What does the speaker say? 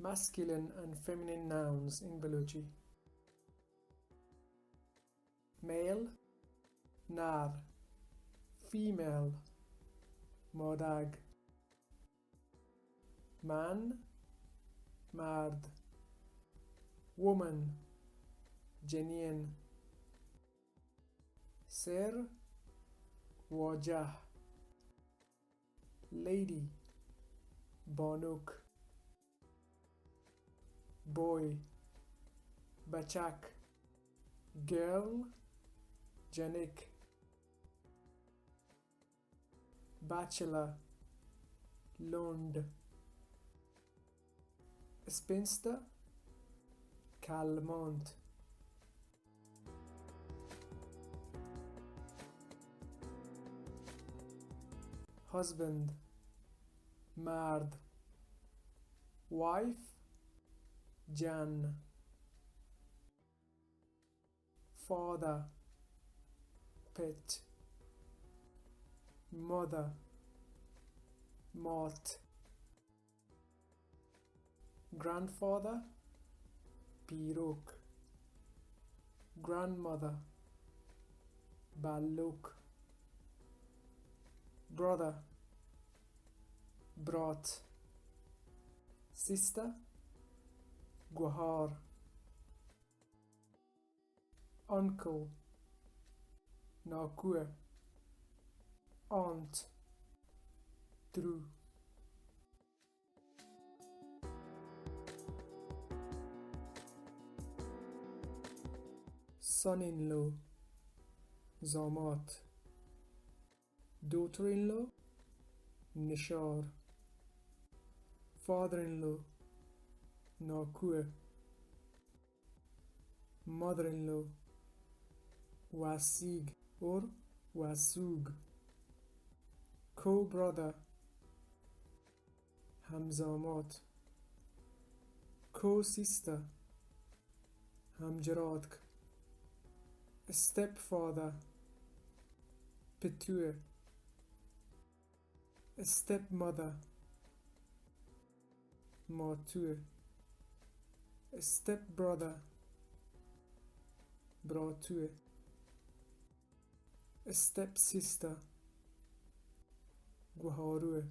Masculine and feminine nouns in Balochi. Male, نر. Female, مادگ. Man, مرد. Woman, جنین. سر، واجه. Lady, بانوک. Boy, بچک. Girl, junk. Bachelor, لنڈ. Spinster, کلمانت. Husband, مرد. Wife, جن. Father, پت. Mother, مات. Grandfather, پیروک. Grandmother, block. Brother, برات. Sister, گوهار. Uncle, ناکو. Aunt, ترو. Son-in-law, زامات. Daughter-in-law, نشار. Father-in-law, ناکو. Mother-in-law, واسیگ اور واسوگ. Co-brother, ہمزامات. Co-sister, ہمجراتک. Stepfather, پتوئے. Stepmother, ماتوئے. Stepbrother, براتوئے. Stepsister, گوہاروئے.